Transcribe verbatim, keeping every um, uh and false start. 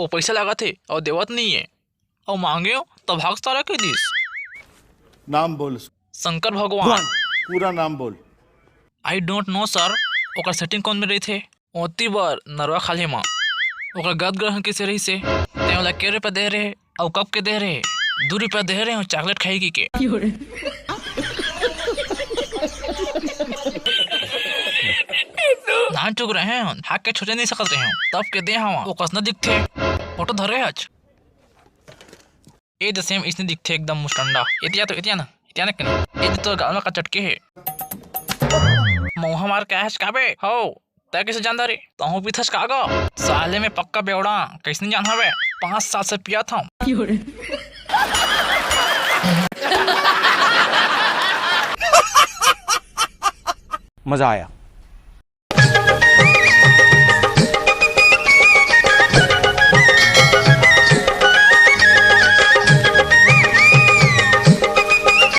वो पैसा लागत हे अउ देवत नहीं है। अउ मांगे हो तो भाग सारा कह दिस। नाम बोल। शंकर भगवान। पूरा नाम बोल। I don't know sir। ओकर सेटिंग कौन में रही थे? ओती बर नरवा खाल्हे म ओकर गद ग्रहण कइसे रहिसे? तें ओला के रुपया दे रहे अउ कब के दे रहे? दू रुपया दे रहे हो चॉकलेट खाई की के। नान चुक रहे हो, हाक के छोटे नहीं सकत रहे हो, तब के दे हवा, ओ कस न दिखथे। फोटो धरे हच। ए दे सेम इसने दिखथे एकदम मुस्टंडा। एतिया तो, एतिया ना, एतिया ना कने। ए दे तो गाल में का चटके हे। मौहा मार के आयस काबे? हो, तै कइसे जानदा रे? तहूँ पीथस का गा? साले में पक्का बेवड़ा, कइसे नहीं जान हवे? पाँच साल से पियत हूँ। मजा आया।